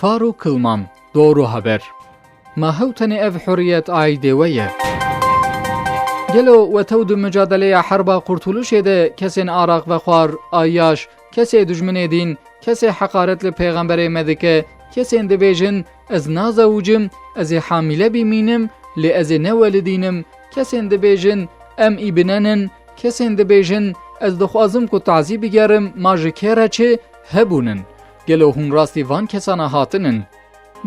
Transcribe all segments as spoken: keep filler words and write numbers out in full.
Farûk Kilman, Doğru Haber. Ma hew tenê ev hurriyet aîdê we ye. Gelo we tew di mucadeleya herba Qurtuluşê de kesên araq vexwar, ayyaş, kesê dijminê dîn, kesê heqaret li pêxemberê me dike, kesên dibêjin, "Ez nazewicim, ez ê hamîle bimînim, lê ez ê newelidînim", kesên dibêjin, "Em î binenin", kesên dibêjin, "Ez dixwazim ku tazî bigerim, ma ji kê re çi?" Hebûnin. Gelo hûn rastî van kesana hatinin?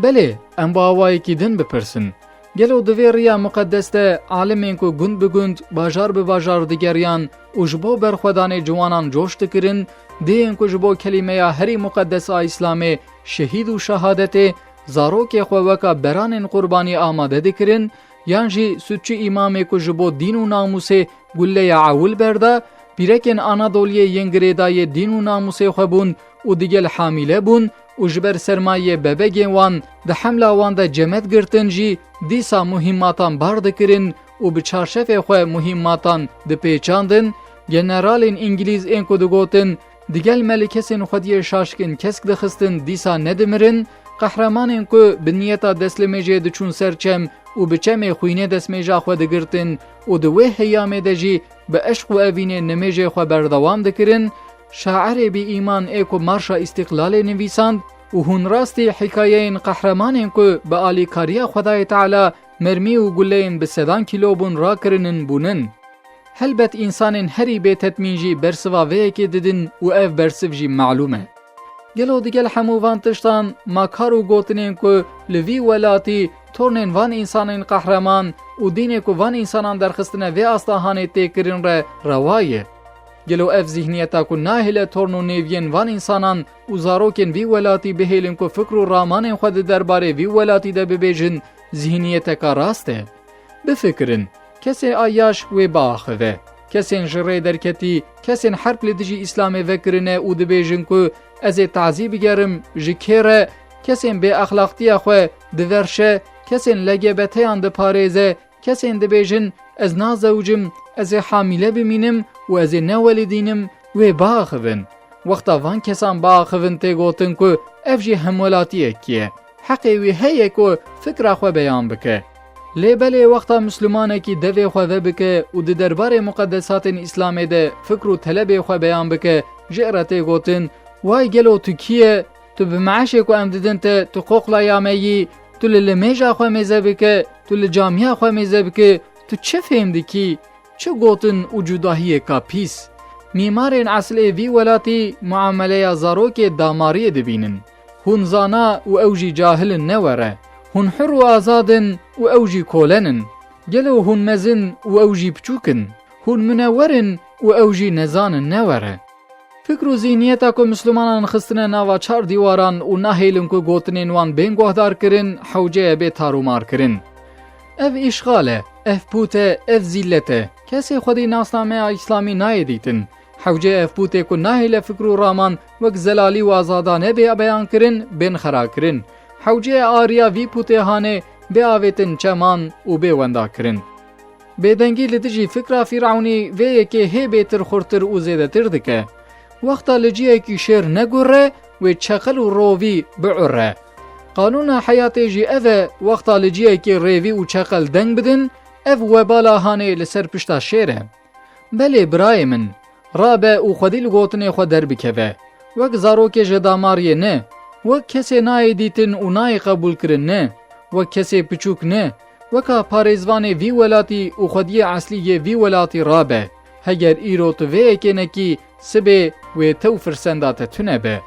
Belê, em bi awayekî din bipirsin. Gelo di vê riya muqedes de alimên ku gund bi gund, bajar bi bajar digeriyan û ji bo berxwedanê ciwanan coş dikirin, dêyên ku ji bo kelîmeya herî muqedes a Îslamê, şehîd û şehadetê, zarokê xwe weka beranên qurbanî amade dikirin, yan jî sûdçî îmamê ku ji bo dîn û namûsê gulleya ewil berda, pîrekên Anadoliyê yên girêdayê dîn û namûsê xwe bûn û digel hamîle bûn û ji ber sermayê bebegên wan di hemla wan de cemet girtin jî dîsa muhîmmatan bar dikirin û bi çarşefê xwe muhîmmatan dipêçandin, generalên îngilîz ên ku digotin, digel me li kesên xwediyê şaşkin kesk dixistin dîsa nedimirin, qehremanên ku bi niyeta destlimêjê diçûn ser çem û bi çemê xwînê destmêja xwe digirtin û di wê heyamê de jî bi eşq û evînê nimêjê xwe berdewam dikirin, şairê bî îman ê ku Marşa Îstîqlalê nivîsand û hûn rastî hikayeyên qehremanên ku bi alîkariya Xwedayê Teala mermî û guleyên bi sedan kîlo bûn rakirinin bûnin. Helbet însanên herî bêtetmîn jî bersiva vê yekê didin û ev bersiv jî melûm e. Gelo digel hemû van tiştan ma kar û gotinên ku li vî welatî tornên van însanên qehreman û dînê ku van însanan derxistine vê asta hanê tê kirin re rewa ye? Gelo ev zîhniyeta ku nahêle torn û nêviyên van însanan û zarokên vî welatî bihêlin ku fikr û ramanên xwe di derbarê vî welatî de bibêjin, zîhniyeteka rast e? Bifikirin, kesê ayyaş wê biaxive. Kesên ji rê derketî, kesên herb li dijî Îslamê vekirine û dibêjin ku ez ê tazî bigerim, ji kê re? Kesên bêexlaqtiya xwe diverşe, kesên L G B T'yan diparêze, kesên dibêjin, "Ez nazewicim, ez ê hamîle bimînim û ez ê newelidînim", wê biaxivin. Wexta van kesan biaxivin tê gotin ku ev jî hemwelatiyekî ye. Heqê wî heye ku fikra xwe beyan bike. Lê belê wexta Mislimanekî devê xwe vebike û di derbarê muqedesatên Îslamê de fikr û telebê xwe beyan bike, jê re tê gotin, "Way gelo tu kî ye? Tu bi meeşê ku em didin te, tu qoxlaya me yî, tu li limêja xwe mêze bike, tu li camiya xwe mêze bike, tu çi fêm dikî?" Çi gotin û cudahiyeka pîs. Mîmarên eslê vî welatî muameleya zarokê damariyê dibînin. Hûn zana û ew jî cahil in, ne were. Hûn hur û azad in û ew jî kolen in. Gelo hûn mezin û ew jî piçûk in? Hûn minewer in û ew jî nezan in, ne were. Fikr û zîhniyeta ku Mislimanan xistine nava çar dîwaran û nahêlin ku gotinên wan bên guhdar kirin, hewce ye bê tarûmar kirin. Ev îşxal e, ev pût e, ev zîllet e. Kesê xwedî nasnameya Îslamî nayê dîtin. Hewce ev pûtê ku nahêle fikr û raman wek zelalî û azadane bê beyan kirin, bên xera kirin. Hewce ye ariya vî pûtê hanê bê avêtin çeman û bê wenda kirin. Bêdengî li dijî fikra Fîrewnî vê yekê hê bêtir xurtir û zêdetir dike. Wexta li ciyekî şêr negure, wê çeqel û rovî biure. Qanûna heyatê jî ev e, wexta li ciyekî rêvî û çeqel deng bidin, ev webala hanê li ser pişta şêr e. Belê birayê min, rabe û xwedî li gotinê xwe derbikeve. Wek zarokê ji damariyê ne, wek kesê nayê dîtin û nayê qebûlkirin ne, wek kesê piçûk ne, weka parêzvanê vî welatî û xwediyê eslî yê vî welatî rabe. Heger îro tu vê yekê nekî, sibê wê tew firsenda te tune be.